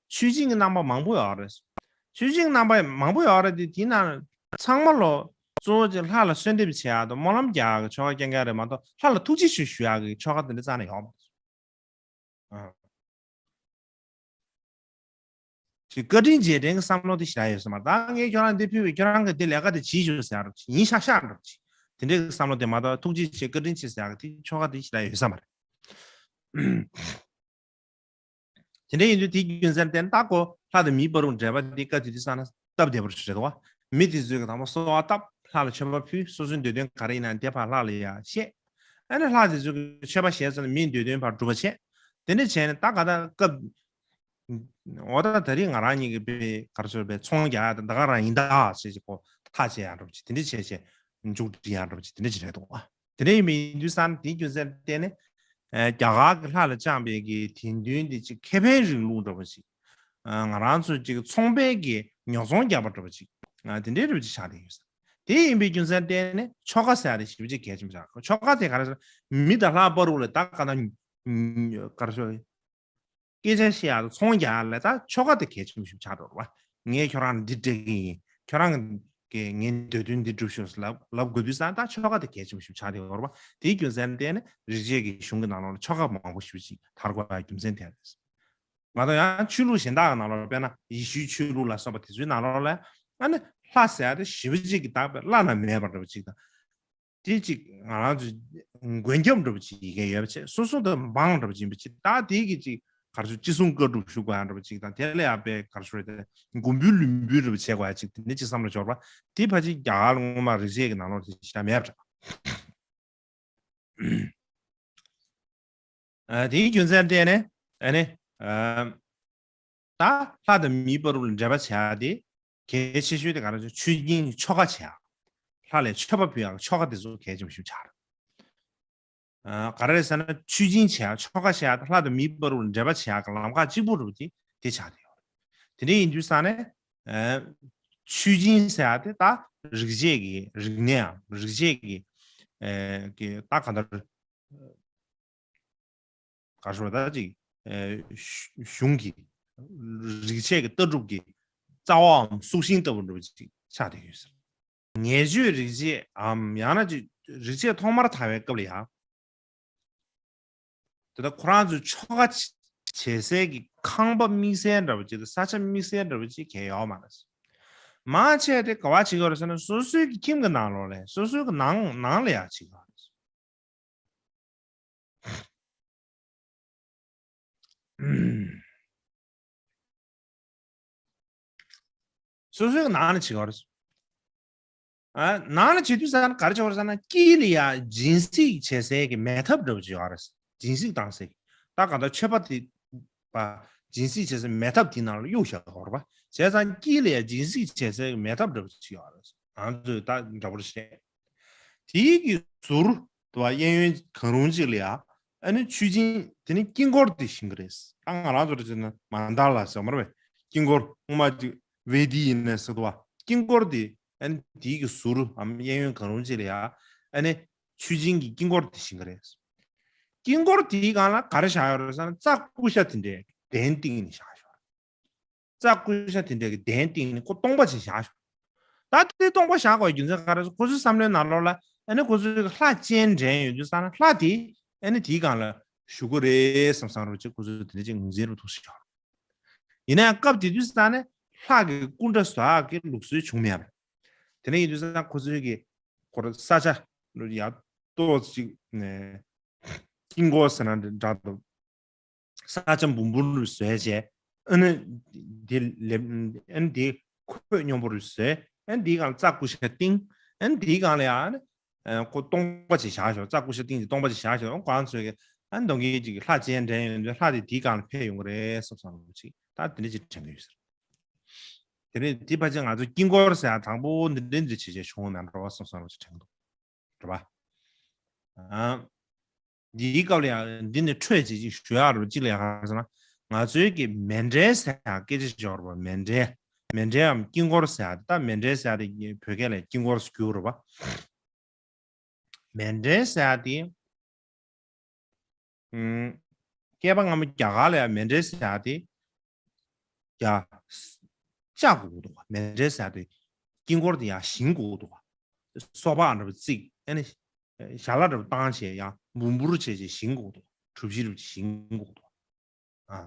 མཆོད་སྦྱིན་གྱི་རྣམ་པ་མང་པོ་ཡོད་རེད། མཆོད་སྦྱིན་གྱི་རྣམ་པ་མང་པོ་ཡོད་རེད་དེ་དེའི་ནང་ཚང་མ་ལོ་གཙོ་བོ་ཅིག་ལྷ་ལ་གསོལ་འདེབས་བྱེད་ཡག་དང་སྨོན་ལམ་རྒྱག་ཡག་གི་ཆོ་ག་རྐྱང་རྐྱང་རེད་མ་གཏོགས་ལྷ་ལ་ཐུགས་རྗེ་ཆེ་ཞུ་ཡག་གི་ཆོ་ག་དེ་འདྲ་རྩ་ནས་ཡོད་མ་རེད། ཨ། ཅིག་བཀའ་དྲིན་རྗེས་དྲན་གྱི་བསམ་བློ་དེ་ཞེ་དྲག་ཡོད་ས་མ་རེད། ད་ངས་ཁྱོད་རང་འདི་ཕུལ་བས་ཁྱོད་རང་གིས་འདི་ལས་ཀ་དེ་བྱེད་ཤོག་ཟེར་ཡག་ཡིན་ཤག་ཤག་འདྲ་པོ་ཅིག་དེ་འདྲའི་བསམ་བློ་དེ་མ་གཏོགས་ཐུགས་རྗེ་ཆེ་བཀའ་དྲིན་ཆེ་ཟེར་ཡག་དེ་ཆོ་ག་དེ་ཞེ་དྲག་ཡོད་ས་མ་རེད། དེ་འདྲ་ཡིན་དུས་དེའི་རྒྱུ་མཚན་བརྟེན་ད་ཁོ་ལྷ་དང་མིའི་བར་དུ་འབྲེལ་བ་དེ་སྐབས་དེ་དུས་ས་ན་སྟབས་བདེ་པོ་ཞིག་རེད་དོ། མི་དེ་ཚོས་ཀྱི་དང་པོ་གསོལ་བ་བཏབ། ལྷ་ལ་མཆོད་པ་ཕུལ། སོ་སོའི་འདོད་དོན་ག་རེ་ཡིན་ན་དེ་ཕར་ལྷ་ལ་ཡ་བཤད། ཨ་ནི་ལྷ་དེ་ཚོས་ཀྱི་མཆོད་པ་བཞེས་ཚར་ནས་མིའི་འདོད་དོན་ཕར་འགྲུབ་པ་བྱས། དེ་འདྲ་བྱས་ནས་ད་ག་ད་སྐབས། འོ་ད་ད་རེས་ང་རང་གཉིས་ཀྱི་པའི་གར་སོར་པའི་ཚོང་རྒྱག་ཡ་དང་ད་ག་རང་ཡིན་ད་ཞེས་ཀྱི་ཁོ་ཐག་བཅད་ཡ་འགྲོ་བྱེད། དེ་འདྲ་བྱས་བྱས་མཇུག་སྒྲིལ་ཡ་འགྲོ་བྱེད་དེ་འདྲ་བྱེད་རེད་འདུག་བ། དེ་འདྲ་ཡིན་པའི་ཡིན་དུས་ས་ན་དེའི་རྒྱུ་མཚན་བརྟེན་ནས། ཨ། རྒྱ་གར་གྱི་ལྷ་ལ་བཅངས་པའི་གི་དད་འདུན་དེ་ཅིག་ཁེ་ཕན་རིང་ལུགས་འདྲ་པོ་ཅིག་ཨ། ང་རང་ཚོ་ཅིག་ཚོང་པའི་གི་ཉོ་ཚོང་རྒྱག་པ་འདྲ་པོ་ཅིག་ཨ། དེ་འདྲའི་འདྲ་པོ་ཅིག་ཆགས་བསྡད་ཡོད་ས། དེ་ཡིན་པའི་རྒྱུ་མཚན་བརྟེན་ནས་ཆོ་ག་ཟེར་ཡ་དེ་ཞེ་པོ་ཅིག་གལ་ཆེན་པོ་ཆགས། ཆོ་ག་དེ་ག་རེ་ཟེར་ན་མི་དང་ལྷ་བར་དུ་ལ་ད་ག་ད་ག་རེ་ཟེར། སྐད་ཆ་བཤད་ཡག་དང་ཚོང་རྒྱག་ཡག་ལ་ད་ཆོ་ག་དེ་གལ་ཆེན་པོ་ཞིག་ཆགས་འགྲོ་བ། ངས་ཁྱོད་རང་ལ་འདི་སྤྲད་ཀྱི་ཡིན། ཁྱོད་རང་གིས་ངའི་འདོད་དོན་འདི་སྒྲུབ་ཤོག་ལབ་ལབ་དགོས་དུས་ཙང་ད་ཆོ་ག་དེ་གལ་ཆེན་པོ་ཞིག་ཆགས་འགྲོ་བ། དེའི་རྒྱུ་མཚན་བརྟེན་ནས་རིག་བྱེད་ཀྱི་གཞུང་གི་ནང་ལོགས་ལ་ཆོ་ག་མང་པོ་ཞིག་ཅིག་དར་དགོས་པའི་རྒྱུ་མཚན་དེ་རེད། མ་གཏོགས་ཡང་ཆོས་ལུགས་གཞན་དག་གི་ནང་ལོགས་དཔེར་ན་ཡེ་ཤུའི་ཆོས་ལུགས་ལ་སོགས་པ་དེ་ཚོའི་ནང་ལོགས་ལ་ཨ་ནི་ལྷ་ཟེར་ཡག་དེ་ཞེ་པོ་ཅིག་གི་ད་བླ་ན་མེད་པ་འདྲ་པོ་ཅིག་དང་། དེ་གཅིག་ང་རང་ཚོ་མགོན་སྐྱབས་འདྲ་པོ་ཅིག་ཡི་གེ་ཡོད་པ་བྱས། སོ་སོ་དང་འབངས་འདྲ་པོ་ཅིག་ཡིན་པ་ཅིག་ད་དེ་གི་ཅིག་གར་ཚོ་ཅི་གསུང་བཀའ་སྒྲུབ་ཞུ་དགོས་ཡ་འདྲ་པོ་ཅིག་དང་། དེ་ལ་ཡང་པའི་གར་ཚོ་རེད་དེ་མགོན་པོའི་ལུས་འབུལ་འདྲ་པོ་བྱེད་དགོས་ཡ་ཅིག་དེ་འདྲ་ཅིག་བསམ་བློ་འབྱོར་བ་དེ་ཕལ་ཆེར་རྒྱ་གར་ལ་སྔོན་མ་རིག་བྱེད་ཀྱི་ནང་ལོགས་དེ་ཞེ་དྲག་མེད་པ་འདྲ། ཨ། དེའི་རྒྱུ་མཚན་བརྟེན་ནས་ཨ་ནི། ཨ། ད་ལྷ་དང་མིའི་བར་དུ་འབྲེལ་བ་བྱེད་ཡག་དེ་གལ་ཆེ་ཤོས་དེ་ག་རེ་ཟེར། མཆོད་སྦྱིན་ཆོ་ག་བྱེད་ཡག་ལྷ་ལ་མཆོད་པ་ཕུལ་ཡག་ཆོ་ག་དེ་ཚོ་གལ་ཆེན་པོ་ཞིག་ཆགས་རེད། ཨ། ག་རེ་ཟེར་ན་མཆོད་སྦྱིན་བྱེད་ཡག་ཆོ་ག་བྱེད་ཡག་དང་ལྷ་དང་མིའི་བར་དུ་འབྲེལ་བ་བྱེད་ཡག་གི་ལམ་ཁ་གཅིག་པུ་རེད་པ། དེ་དེ་ཆགས་བསྡད་ཡོད་རེད། དེ་འདྲ་ཡིན་དུས་ཙང་ནས། ཨ། མཆོད་སྦྱིན་ཟེར་ཡག་དེ་ད་རིག་བྱེད་ཀྱི་རིག་གནས་ཡང་རིག་བྱེད་ཀྱི་ཨ་གི་ད་ག་འདྲ་ག་ཞོར་ད་ཅིག་ཨ། གཞུང་གི་རིག་བྱེད་ཀྱི་ལྟ་གྲུབ་ཀྱི་རྩ་བའམ་གཙུག་ཤིང་ལྟ་བུ་འདྲ་པོ་ཅིག་ཆགས་བསྡད་ཡོད་ཟེར། ངེས་བརྗོད་རིག་བྱེད་འམ་ཡང་ན་ཅིག་རིག་བྱེད་ཐོག་མར་དར་བའི་སྐབས་ལ་ཡང་། དེ་ལྟར་ཁོ་རང་ཚོའི་ཆོ་ག་བྱེད་སའི་གི་ཁང་པ་དམིགས་བསལ་འདྲ་པོ་ཅིག་དང་ས་ཆ་དམིགས་བསལ་འདྲ་པོ་ཅིག་གང་ཡང་ཡོད་མ་རེད། མང་ཆེ་དེ་ག་པར་བྱེད་ཀྱི་ཡོད་རེད་ཟེར་ན་སོ་སོའི་གི་ཁྱིམ་གྱི་ནང་ལོགས་ལ་སོ་སོའི་གི་ནང་ནང་ལ་ཡང་བྱེད་ཀྱི་ཡོད་རེད། སོ་སོའི་ནང་ལ་བྱེད་ཀྱི་ཡོད་རེད། ཨ། ནང་ལ་བྱེད་དུས་ཙང་ག་རེ་བྱེད་ཀྱི་ཡོད་རེད་ཟེར་ན་དཀྱིལ་ལ་ཡ་སྦྱིན་སྲེག་བྱེད་སའི་གི་མེ་ཐབ་འདྲ་པོ་ཅིག་ཡོད་རེད། སྦྱིན་སྲེག་བཏང་སའི་གི་ད་གང་ལྟར་མཆོད་པ་དེ་པ་སྦྱིན་སྲེག་བྱེད་སའི་མེ་ཐབ་དེའི་ནང་ལ་གཡུག་བཞག་ཡོད་རེད་པ། བྱས་ཙང་དཀྱིལ་ལ་ཡ་སྦྱིན་སྲེག་བྱེད་སའི་གི་མེ་ཐབ་འདྲ་པོ་ཅིག་ཡོད་རེད། ང་ཚོས་ད་འདྲ་པོར་བཤད། དེའི་གི་ཟུར་དུ་བ་གཡས་གཡོན་གང་རུང་ཅིག་ལ་ཡ་ཨ་ནི་མཆོད་སྦྱིན་དེ་ནི་དཀྱིལ་འཁོར་དེ་བཞེངས་ཀྱི་རེད། ད་ང་རང་ཚོ་རེ་བྱས་ན་མན་དཱ་ལ་ཟེར་མ་རེད་པས། དཀྱིལ་འཁོར་སྔོན་མ་ཅིག་ཝེ་དི་ཡིན་ནའི་ཟེར་དུ་བ་དཀྱིལ་འཁོར་དེ་ཨ་ནི་དེའི་གི་ཟུར་འམ་གཡས་གཡོན་གང་རུང་ཅིག་ལ་ཡ་ཨ་ནི་མཆོད་སྦྱིན་གྱི་དཀྱིལ་འཁོར་དེ་བཞེངས་ཀྱི་རེད། དཀྱིལ་འཁོར་དེའི་སྒང་ལ་ག་རེ་བཞག་ཡོད་རེད་ཟེར་ན་རྩྭ་ཀུ་ཤ་དེ་འདྲའི་གདན་བཏིང་ནས་བཞག་ཡོད་རེད། རྩྭ་ཀུ་ཤ་དེ་འདྲ་གི་གདན་བཏིང་ནས་ཁོ་སྟོང་པ་ཅིག་བཞག་ཤོག་ད་དེ་སྟོང་པ་བཞག་དགོས་རྒྱུ་མཚན་ག་རེ་ཟེར། ཁོ་ཚོའི་བསམ་བློའི་ནང་ལོགས་ལ་ཨ་ནི་ཁོ་ཚོའི་ལྷ་སྤྱན་འདྲེན་ཡོད་དུས་ཙང་ན་ལྷ་དེ་ཨ་ནི་དེའི་སྒང་ལ་བཞུགས་ཀྱི་རེད་བསམ་བསམ་རོགས་ཅིག་ཁོ་ཚོས་དེ་འདྲ་ཅིག་ངོས་འཛིན་རུ་ཐུག་ཤོག་ཡིན་ན་ཡང་སྐབས་དེ་དུས་ཙང་ནས་ལྷ་གི་སྐུ་འདྲ་བཟོ་ཡག་གི་ལུགས་སྲོལ་བྱུང་མེད་པ་རེད། དེ་འདྲ་ཡིན་དུས་ཙང་ཁོ་ཚོའི་གི་ཁོ་ར་ས་ཆ་ལ་ཡ་ཏོག་ཅིག་ནས་དཀྱིལ་འཁོར་ཟེར་ན་འདྲ་འདུག་ས་ཆ་འབུར་འབུར་རུ་བཟོས་བྱས། ཨ་ནི་དེ་ལེབ་ཨ་ནི་དེ་ཁོད་སྙོམས་པོ་རུ་བཟོས། ཨ་ནི་དེའི་སྒང་ལ་རྩྭ་ཀུ་ཤ་བཏིང་། ཨ་ནི་དེའི་སྒང་ལ་ཡང་ཨ་ནི་ཁོ་སྟོང་པ་ཅིག་བཞག་ཤོག་རྩྭ་ཀུ་ཤ་བཏིང་ཅིག་སྟོང་པ་ཅིག་བཞག་ཤོག་ཁོ་རང་ཚོས་ཨ་ནི་གདོང་གི་ཅིག་ལྷ་སྤྱན་འདྲེན་ཡོང་དུས་ལྷ་དེ་དེའི་སྒང་ལ་ཕེབས་ཡོང་གི་རེད་བསམ་བསམ་རུ་ཅིག་ད་དེ་འདྲ་ཅིག་དྲན་གྱི་ཡོད་ཟེར། དེ་ནས་དེ་ཕལ་ཆེར་ང་ཚོ་དཀྱིལ་འཁོར་ཟེར་ཡ་དང་པོ་འདི་འདྲ་འདི་བྱེད་བྱེད་བྱུང་བ་མེད་འགྲོ་བ་བསམ་བསམ་རུ་ཅིག་དྲན་གྱི་འདུག་རེད་པ། ཨ། འདིའི་སྐབས་ལ་ཡང་འདི་ནས་འཕྲོས་བྱེད་ཅིག་ཞུ་ཡག་རེད་པ། གཅིག་ལ་ཡང་ག་རེ་ཟེར་ན། ང་ཚོའི་གི་མཎྜལ་ཟེར་ཡག་སྐད་ཆ་ཅིག་ཡོད་རེད་པ། མཎྜལ། མཎྜལ་འམ་དཀྱིལ་འཁོར་ཟེར་ཡག་དེ་ད་མཎྜལ་ཟེར་ཡག་དེ་བོད་སྐད་ལ་དཀྱིལ་འཁོར་ཟེར་གྱི་ཡོད་རེད་པ། མཎྜལ་ཟེར་ཡག་དེ། ཨུམ། བསྐལ་པ་སྔ་མོ་རྒྱ་གར་ལ་ཡང་མཎྜལ་ཟེར་ཡག་དེ། ཡ། བཅའ་དགོས་འདུག་པ། མཎྜལ་ཟེར་ཡག་དེ། དཀྱིལ་འཁོར་དེ་ཡང་བཞེངས་དགོས་འདུག་པ། སོ་ཕག་འདྲ་པོ་བརྩིགས། ཨ་ནི། ཞལ་ལག་འདྲ་པོ་བཏང་བྱས་ཡང་འབུར་འབུར་བྱས་བྱས་བཞེངས་དགོས་འདུག་གྲུ་བཞི་རུ་བཞེངས་དགོས་འདུག་ཨ།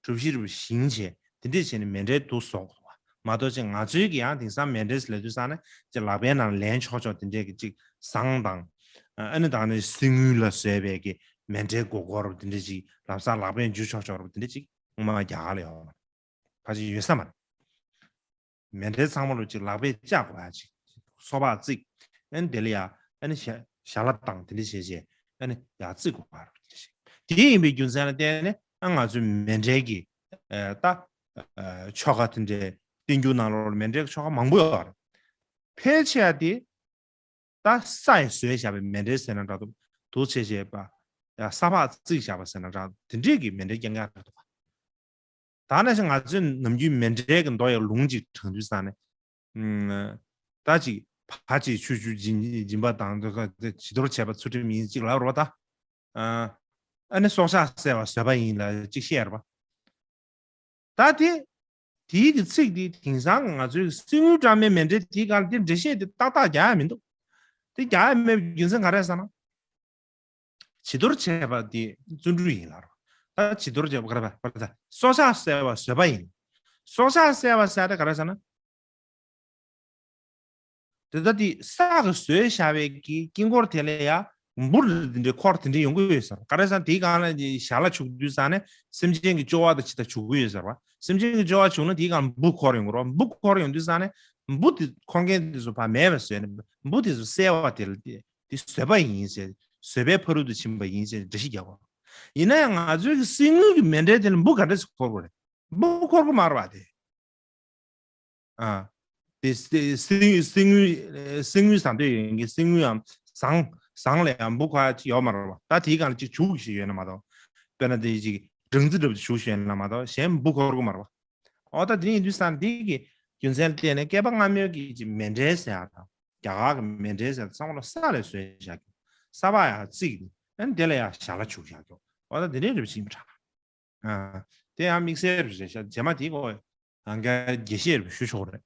གྲུ་བཞི་རུ་བཞེངས་བྱས་དེ་འདྲས་བྱས་ནས་མཎྜལ་དུ་བཟོ་དགོས་འདུག་པ། མ་གཏོགས་ཅིག་ང་ཚོའི་གི་ཡང་དེང་སང་མཎྜལ་ལབ་དུས་ཙང་ནས་ཅིག་ལག་པའི་ནང་ལེན་ཆོག་ཆོག་དེ་འདྲས་ཀྱི་ཅིག་ཟངས་དང་། ཨ་ནི་ད་ནི་གསེར་དངུལ་ལ་བཟོས་པའི་གི་མཎྜལ་མགོ་སྐོར་དེ་འདྲས་ཅིག་ལབ་ས་ལག་པས་འཇུ་ཆོག་ཆོག་རེད་པ། དེ་འདྲས་ཅིག་སྔོན་མ་རྒྱ་གར་ལ་ཡོད་པ། ཕལ་ཆེར་ཡོད་ས་མ་རེད། མཎྜལ་ཚང་མ་ལོ་ཅིག་ལག་པས་བཅག་དགོས་ཡ་ཅིག་སོ་ཕག་བརྩིགས། ཨ་ནི་དེ་ལ་ཡ་ཨ་ནི་ཞལ་ཞལ་ལག་དང་དེ་འདྲ་བྱས་བྱས་ཨ་ནི་ཡ་བརྩིགས་དགོས་པ་རེད། དེ་ཡིན་པའི་རྒྱུ་མཚན་ལ་བརྟེན་ནས་ཨ་ང་ཚོའི་མཎྜལ་གྱི་ཨ་ད་ཨ་ཆོ་ག་དེ་འདྲའི་བསྟན་འགྱུར་ནང་ལོགས་ལ་མཎྜལ་གྱི་ཆོ་ག་མང་པོ་ཡོད་རེད། ཕལ་ཆེ་བ་དེ་ད་ས་ཡིས་བཟོས་བཞག་པའི་མཎྜལ་ཟེར་ན་འདྲ་འདུག་དུག་བྱས་བྱས་པ་ཡ་ས་ཕག་བརྩིགས་བཞག་པ་ཟེར་ན་འདྲ་འདུག་དེ་འདྲས་ཀྱི་མཎྜལ་རྐྱང་རྐྱང་རེད་འདུག་ད་ནང་བཞིན་ང་ཚོས་ནམ་རྒྱུན་མཎྜལ་གྱི་མདོ་ཡི་ལུང་ཅིག་དྲངས་དུས་ཙང་ནས། ཨ་ད་ཅིག་ཕ་ཅིག་ཆུ་ཆུ་སྦྱིན་སྦྱིན་པ་དང་དེ་ག་དེ་བྱི་དོར་བྱས་པ་ཚུལ་ཁྲིམས་ཡིན་ཅིག་ལབ་རེད་པ་ད། ཨ་ཨ་ནི་སྲོག་ཆགས་བསད་པ་བཟོད་པ་ཡིན་ལ་ཅིག་བཤད་རེད་པ། ད་དེ་དེའི་གི་ཚིག་དེ་དེང་སང་གི་ང་ཚོའི་གསེར་དངུལ་བཀྲམ་མའི་མཎྜལ་དེའི་སྒང་ལ་དེ་འགྲེལ་བཤད་དེ་ཏག་ཏག་རྒྱག་ཡ་མི་འདུག་དེ་རྒྱག་ཡ་མེད་པའི་རྒྱུ་མཚན་ག་རེ་ཟེར་ན། བྱི་དོར་བྱས་པ་དེ་བརྩོན་འགྲུས་ཡིན་ལ་རོ། ད་བྱི་དོར་བྱས་པ་ག་རེ་བ་ད་སྲོག་ཆགས་བསད་པ་བཟོད་པ་ཡིན། སྲོག་ཆགས་བསད་པ་ཟེར་ཏེ་ག་རེ་ཟེར་ན། དེ་ལྟ་དེ་ས་གི་བཟོས་བཞག་པའི་གི་དཀྱིལ་འཁོར་དེ་ལ་ཡ་འབུ་དེ་འདྲའི་འཁོར་དེ་འདྲའི་ཡོང་གི་ཡོད་ཟེར། ག་རེ་ཟེར་ན་དེའི་སྒང་ལ་ཞལ་ལག་བྱུག་དུས་ཙང་ནས་སེམས་ཅན་གྱི་སྐྱོ་བ་དང་ཇི་ལྟར་བྱུག་གི་ཡོད་ཟེར་བ། སེམས་ཅན་གྱི་སྐྱོ་བ་བྱུང་ན་དེའི་སྒང་ལ་འབུ་འཁོར་ཡོང་གི་རེད། འབུ་འཁོར་ཡོང་དུས་ཙང་ནས་འབུ་དེ་འཁོར་མཁན་དེ་ཚོ་ཕར་མེད་པ་བཟོས་ནས་འབུ་དེ་ཚོ་བསད་པ་དེ་ལ་དེ་དེ་བཟོད་པ་ཡིན་ཟེར། བཟོད་པའི་ཕ་རོལ་ཏུ་ཕྱིན་པ་ཡིན་ཟེར་འགྲེལ་བཤད་རྒྱག་གོ། ཡིན་ན་ཡང་ང་ཚོའི་གི་གསེར་དངུལ་གྱི་མཎྜལ་དེ་ལ་འབུ་ག་འདྲ་ཞིག་འཁོར་དགོས་རེད། འབུ་འཁོར་གི་མ་རེད་པ་དེ། ཨ། དེ་གསེར་གསེར་དངུལ་གསེར་དངུལ་ཟ་འདོད་ཡོད་མཁན་གསེར་དངུལ་ཡང་ཟངས་ཟངས་ལ་ཡང་འབུ་འཁོར་ཡ་ཅིག་ཡོད་མ་རེད་པ། ད་དེའི་སྒང་ལ་ཅིག་བྱུག་ཞིག་ཡོད་ན་མ་གཏོགས། དཔེར་ན་དེ་ཅིག་སྦྲང་རྩི་འདྲ་པོ་ཅིག་བྱུག་ཞིག་ཡོད་ན་མ་གཏོགས་གཞན་འབུ་འཁོར་གི་མ་རེད་པ། འོ་ད་དེ་ཡིན་དུས་ཙང་འདི་གི་རྒྱུ་མཚན་ལ་བརྟེན་ནས་བསྐལ་པ་སྔ་མོའི་གི་ཅིག་མཎྜལ་ཟེར་ཡ་དང་རྒྱ་གར་གི་མཎྜལ་ཟེར་ཡ་ཚང་མ་ལ་ས་ལ་བཟོས་བཞག་གི། ས་ཕག་ཡ་བརྩིགས་ནས་ཨ་ནི་དེ་ལ་ཡ་ཞལ་ལག་བྱུག་བཞག་གི། འོ་ད་དེ་འདྲའི་རེ་བ་ཞིག་ཡིན་པ་འདྲ། ཨ། དེ་ཡང་དམིགས་བསལ་རེ་བ་རེད་ཤག་རྗེས་མ་དེའི་སྐོར་ཡང་བསྐྱར་རྒྱས་བཤད་རེ་བ་ཞུ་ཆོག་རེད།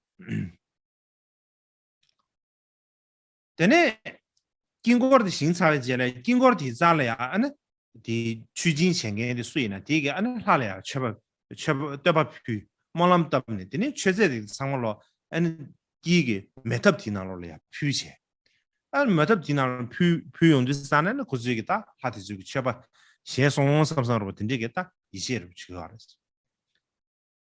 དེ་ནས་དཀྱིལ་འཁོར་དེ་བཞེངས་ཚར་བའི་རྗེས་ལ་དཀྱིལ་འཁོར་དེའི་རྩ་ལ་ཡང་ཨ་ནི་དེ་མཆོད་སྦྱིན་བྱེད་མཁན་དེ་སུ་ཡིན་ན་དེ་གི་ཨ་ནི་ལྷ་ལ་ཡང་མཆོད་པ་མཆོད་པ་བསྟོད་པ་ཕུལ། སྨོན་ལམ་བཏབ་ནས་དེ་ནས་མཆོད་རྫས་དེ་ཚང་མ་ལོ་ཨ་ནི་དཀྱིལ་གྱི་མེ་ཐབ་དེའི་ནང་ལོགས་ལ་ཡང་ཕུལ་བྱས། ཨ་ནི་མེ་ཐབ་དེའི་ནང་ལ་ཕུལ་ཕུལ་ཡོང་དུས་ཙ་ན་ནི་ཁོ་ཚོས་ཀྱི་ད་ལྷ་དེ་ཚོས་ཀྱི་མཆོད་པ་བཞེས་སོང་བསམ་བསམ་རེད་པ། དེ་འདྲས་ཀྱི་ད་ཡིད་ཆེས་རེ་བ་བྱེད་ཀྱི་ཡོད་རེད།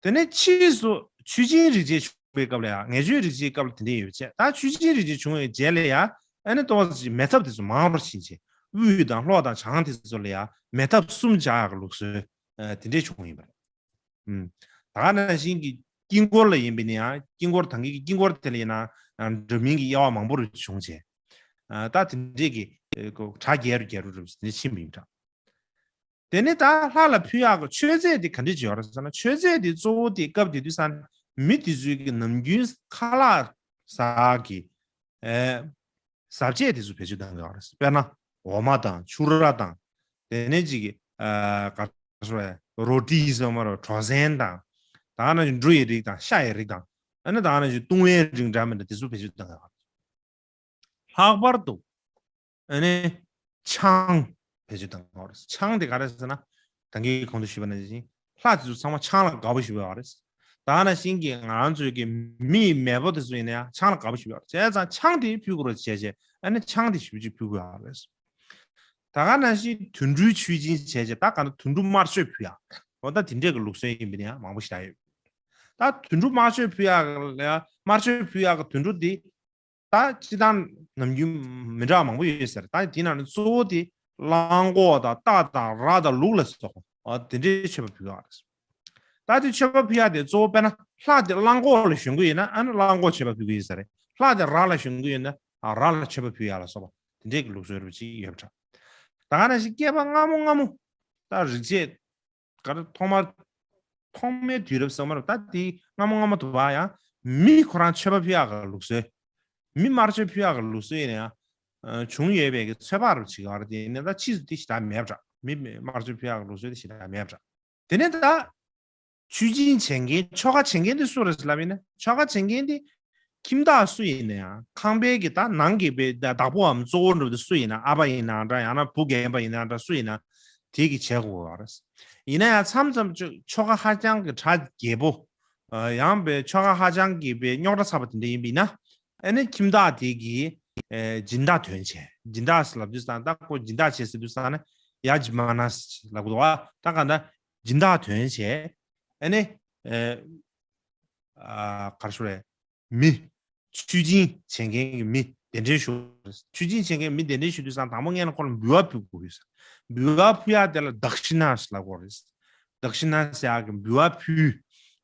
དེ་ནས་ཕྱིས་སུ་མཆོད་སྦྱིན་རིགས་བརྒྱད་བྱུང་བའི་སྐབས་ལ་ཡང་ངེས་བྱུང་རིགས་བརྒྱད་སྐབས་ལ་དེ་འདྲས་ཡོད་པ་བྱས། ད་མཆོད་སྦྱིན་རིགས་བརྒྱད་བྱུང་བའི་རྗེས་ལ་ཡང་ཨ་ནི་ཏོག་ཙམ་མེ་ཐབ་དེ་ཚོ་མང་རུ་ཕྱིན་བྱས་དབུས་དང་ལྷོ་དང་བྱང་དེ་ཚོ་ལ་ཡང་མེ་ཐབ་གསུམ་བྱ་ཡག་གི་ལུགས་སྲོལ་དེ་འདྲས་བྱུང་ཡིན་པ་རེད། ད་ག་ནང་བཞིན་གྱི་དཀྱིལ་འཁོར་ལ་ཡིན་པ་ཡིན་ན་ཡང་དཀྱིལ་འཁོར་དང་གི་དཀྱིལ་འཁོར་དེ་ལ་ཡིན་ན་འདྲ་མིན་གྱི་དབྱེ་བ་མང་པོ་རུ་བྱུང་བྱས། ད་དེ་འདྲས་ཀྱི་གྲ་རྒྱས་རུ་རྒྱས་རུ་རུ་དེ་འདྲས་ཕྱིན་པ་ཡིན་པ་འདྲ། དེ་ནས་ད་ལྷ་ལ་ཕུལ་ཡག་གི་མཆོད་རྫས་དེ་ག་འདྲས་ཅིག་ཡོད་རེད་ཟེར་ན། མཆོད་རྫས་དེ་གཙོ་བོ་དེ་སྐབས་དེ་དུས་ཙ་ན་མི་དེ་ཚོའི་གི་ནམ་རྒྱུན་ཁ་ལག་ཟ་གི་ཨེ་ཟབ་ཆས་དེ་ཚོ་བེད་སྤྱོད་གཏང་གི་ཡོད་རེད། དཔེར་ན་འོ་མ་དང་ཕྱུར་ར་དང་དེ་ནས་ཅིག་གི་ཨ་ག་རེ་ཟེར་རོ་ཊི་ཟེར་མ་རོ་གྲོ་སྲན་དང་ད་ག་ནང་བཞིན་འབྲུ་ཡི་རིགས་དང་ཤ་ཡི་རིགས་དང་ཨ་ནི་ད་ག་ནང་བཞིན་བཏུང་བའི་རིགས་འདྲ་མི་འདྲ་དེ་ཚོ་བེད་སྤྱོད་གཏང་གི་ཡོད་རེད། ལྷག་པར་དུ་ཨ་ནི་ཆང་བེད་སྤྱོད་གཏང་གི་ཡོད་རེད། ཆང་དེ་ག་རེ་ཟེར་ན་ད་གིན་གོང་དུ་ཞུས་པ་ནང་བཞིན་ལྷ་དེ་ཚོ་ཚང་མ་ཆང་ལ་དགའ་པོ་ཞེ་པོ་ཡོད་རེད། ད་ག་ནང་བཞིན་གྱི་ང་རང་ཚོའི་གི་མི་ཡི་མེས་པོ་དེ་ཚོ་ཡིན་ན་ཡང་ཆང་ལ་དགའ་པོ་ཞེ་པོ་ཡོད་རེད། བྱས་ཙང་ཆང་དེ་ཕུལ་དགོས་རེད་བྱས་བྱས་ཨ་ནི་ཆང་དེ་ཞེ་པོ་ཅིག་ཕུལ་དགོས་ཡོད་རེད། ད་ག་ནང་བཞིན་དུད་འགྲོའི་མཆོད་སྦྱིན་བྱས་བྱས་ད་ག་ན་དུད་འགྲོ་དམར་མཆོད་ཕུལ་ཡག་འོ་ད་དེ་འདྲས་ཀྱི་ལུགས་སྲོལ་ཡིན་པ་ནི་ཡང་མང་པོ་ཞིག་ཡོད། ད་དུད་འགྲོ་དམར་མཆོད་ཕུལ་ཡག་ལ་དམར་མཆོད་ཕུལ་ཡག་གི་དུད་འགྲོ་དེ་ད་སྤྱིར་བཏང་ནམ་རྒྱུན་མི་འདྲ་བ་མང་པོ་ཡོད་ཟེར། ད་དེ་ནང་ནས་གཙོ་བོ་དེ་གླང་གོག་དང་རྟ་དང་ར་དང་ལུག་ལ་སོགས་པ་དེ་འདྲའི་མཆོད་པ་ཕུལ་ཡག་རེད། ད་དེ་མཆོད་པ་ཕུལ་ཡག་དེ་གཙོ་བོ་དཔེར་ན་ལྷ་དེ་གླང་གོག་ལ་ཞོན་གི་ཡོད་ན་ཨ་ནི་གླང་གོག་མཆོད་པ་ཕུལ་གི་ཡོད་ས་རེད། ལྷ་དེ་ར་ལ་ཞོན་གི་ཡོད་ན་ཨ་ར་ལ་མཆོད་པ་ཕུལ་ཡག་ལ་སོགས་པ་དེ་འདྲའི་གི་ལུགས་སྲོལ་རེ་བ་ཅིག་ཡོད་པ་འདྲ། ད་ག་ནང་བཞིན་བསྐལ་པ་སྔ་མོ་སྔ་མོ་ད་རིག་བྱེད་ག་རེ་ཐོག་མར་ཐོག་མའི་དུས་རབས་ཟེར་མ་རེད། ད་དེ་སྔ་མོ་སྔ་མོ་དུ་བ་ཡང་མི་ཁོ་རང་མཆོད་པ་ཕུལ་ཡག་གི་ལུགས་སྲོལ། མི་དམར་མཆོད་ཕུལ་ཡག་གི་ལུགས་སྲོལ་ཡིན་ན་ཡང་བྱུང་ཡོད་པའི་གི་ཚོད་དཔག་རུ་བྱེད་ཀྱི་ཡོད་རེད། དེ་ཡིན་ན་ད་ཕྱིས་སུ་དེ་ཞེ་དྲག་མེད་པ་འདྲ། མི་དམར་མཆོད་ཕུལ་ཡག་གི་ལུགས་སྲོལ་དེ་ཞེ་དྲག་མེད་པ་འདྲ། དེ་ནས་ད་མཆོད་སྦྱིན་བྱེད་མཁན་ཆོ་ག་བྱེད་མཁན་དེ་སུ་རེད་ལབ་ཡིན་ན་ཆོ་ག་བྱེད་མཁན་དེ་ཁྱིམ་བདག་སུ་ཡིན་ན་ཡང་ཁང་པའི་གི་ད་ནང་གི་བའི་ད་བདག་པོའམ་གཙོ་བོ་འདྲ་བོ་དེ་སུ་ཡིན་ན་ཨ་ཕ་ཡིན་ན་འདྲ་ཡང་ན་བུ་རྒན་པ་ཡིན་ན་འདྲ་སུ་ཡིན་ན་དེ་གི་བྱེད་དགོས་པ་རེད། ཡིན་ན་ཡང་མཚམས་མཚམས་ཆོ་ཆོ་ག་ཧ་ཅང་གི་གྲ་རྒྱས་པོ་ ཡང་པའི་ཆོ་ག་ཧ་ཅང་གི་པའི་རྙོག་དྲ་ཚ་པོ་དེ་འདྲ་ཡིན་པ་ཡིན་ན། ཨ་ནི་ཁྱིམ་བདག་དེ་གིས་སྦྱིན་བདག་དོན་བྱས། སྦྱིན་བདག་ལབ་དུས་ཙང་ད་ཁོ་སྦྱིན་བདག་བྱས་ཟེར་དུས་ཙང་ནི་ཡ་ཇི་མ་ན་ལབ་དགོས་འདུག་བ། ད་ག་ད་སྦྱིན་བདག་དོན་བྱས། ཨ་ནི་ག་རེ་ཞུ་རེད། མི། ཆོས་སྦྱིན་བྱེད་མཁན་གྱི་མི་གདན་འདྲེན་ཞུ་དགོས་རེད། ཆོས་སྦྱིན་བྱེད་མཁན་མི་གདན་འདྲེན་ཞུ་དུས་ཙང་དང་པོ་སྔོན་ལ་ཁོ་ལ་འབུལ་བ་ཕུལ་དགོས་ཡོད་ས། འབུལ་བ་ཕུལ་ཡག་དེ་ལ་དཀཤི་ན་ཞེས་ལབ་དགོས་རེད། དཀཤི་ན་ཟེར་ཡག་གི་འབུལ་བ་ཕུལ།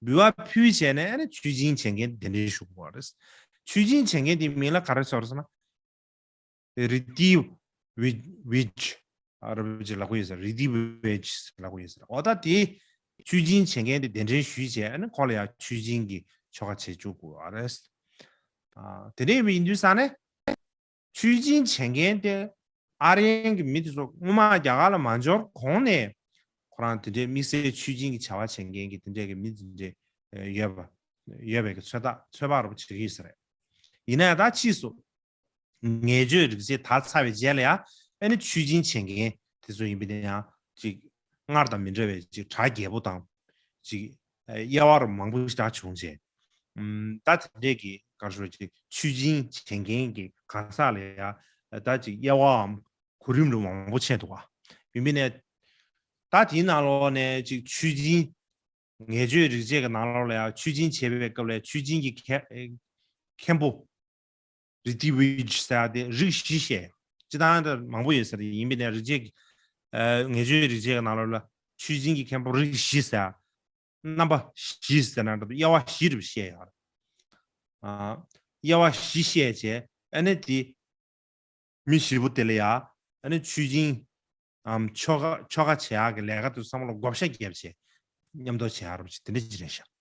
འབུལ་བ་ཕུལ་བྱས་ནས་ཨ་ནི་ཆོས་སྦྱིན་བྱེད་མཁན་གདན་འདྲེན་ཞུ་དགོས་རེད། ཆོས་སྦྱིན་བྱེད་མཁན་དེ་མིང་ལ་ག་རེ་ཟེར་ཟེར་ན། རི་ཏི་བི་བིཇ། ཨ་ར་བི་ཇི་ལབ་ཀྱི་ཡོད་ས་རེད། རི་ཏི་བི་བིཇ་ལབ་ཀྱི་ཡོད་ས་རེད། འོ་ད་དེ་ཆོས་སྦྱིན་བྱེད་མཁན་དེ་གདན་འདྲེན་ཞུས་བྱས་ཨ་ནི་ཁོ་ལ་ཡང་ཆོས་སྦྱིན་གྱི་ཆོ་ག་བྱེད་བཅུག་དགོས་པ་རེད། ཨ་དེ་འདྲ་ཡིན་དུས་ཙང་ནས་ཆོས་སྦྱིན་བྱེད་མཁན་དེ་ཨ་རི་ཡན་གྱི་མི་དེ་ཚོ་སྔོན་མ་རྒྱ་གར་ལ་མ་འབྱོར་གོང་ནས་ཁོ་རང་དེ་འདྲའི་དམིགས་བསལ་ཆོས་སྦྱིན་གྱི་བྱ་བ་བྱེད་མཁན་གྱི་དེ་འདྲའི་གི་མི་དེ་འདྲའི་ཡོད་པ་ཡོད་པའི་གི་ཚོད་ལྟ་ཚོད་དཔག་རུ་བྱེད་ཀྱི་ཡོད་ས་རེད། ཡིན་ན་ཡང་ད་ཕྱིས་སུ། ངེས་བརྗོད་རིག་བྱེད་དར་ཚར་བའི་རྗེས་ལ་ཡང་ཨ་ནི་ཆོས་སྦྱིན་བྱེད་མཁན་དེ་ཚོ་ཡིན་པ་དེ་ཡང་ཅིག་སྔར་དང་མི་འདྲ་བའི་ཅིག་གྲ་རྒྱས་པོ་དང་ཅིག་དབྱེ་བ་མང་པོ་ཞིག་བྱུང་རྗེས། ཨུམ་ད་དེ་འདྲས་ཀྱི་ག་རེ་ཞུ་ཅིག་ཆོས་སྦྱིན་བྱེད་མཁན་གྱི་གང་ཟག་ལ་ཡང་ད་ཅིག་དབྱེ་བའམ་གོ་རིམ་རུ་མང་པོ་ཕྱེ་འདུག་བ། ཡིན་པ་ནས་ད་དེའི་ནང་ལོགས་ནས་ཅིག་ཆོས་སྦྱིན་ངེས་བརྗོད་རིག་བྱེད་ཀྱི་ནང་ལོགས་ལ་ཡང་ཆོས་སྦྱིན་བྱེད་པའི་སྐབས་ལ་ཆོས་སྦྱིན་གྱི་མཁན་མཁན་པོ། རི་ཏི་བི་ཇི་ཟེར་ཡ་དེ་རིགས་བཞི་བཤད། སྤྱིར་བཏང་དེ་མང་པོ་ཡོད་ས་རེད། ཡིན་པ་ནས་རིག་བྱེད་ཀྱི་ཨ་ངེས་བརྗོད་རིག་བྱེད་ཀྱི་ནང་ལོགས་ལ་ཆོས་སྦྱིན་གྱི་མཁན་པོ་རིགས་བཞི་ཟེར་ཡ། རྣམ་པ་བཞི་ཟེར་ན་འདྲ་འདུག་དབྱེ་བ་བཞི་རེ་བཤད་ཡོད་རེད། ཨ་དབྱེ་བ་བཞི་བཤད་བྱས་ཨ་ནི་དེ་མི་བཞི་པོ་དེ་ལ་ཡ་ཨ་ནི་ཆོས་སྦྱིན་ཨམ་ཆོ་ག་ཆོ་ག་བྱེད་ཡག་གི་ལས་ཀ་དེ་ཚང་མ་ལ་བགོ་བཤའ་བརྒྱབ་བྱས་མཉམ་དུ་བྱེད་ཡག་རེད་བྱས་དེ་འདྲ་ཅིག་རེད་ཤག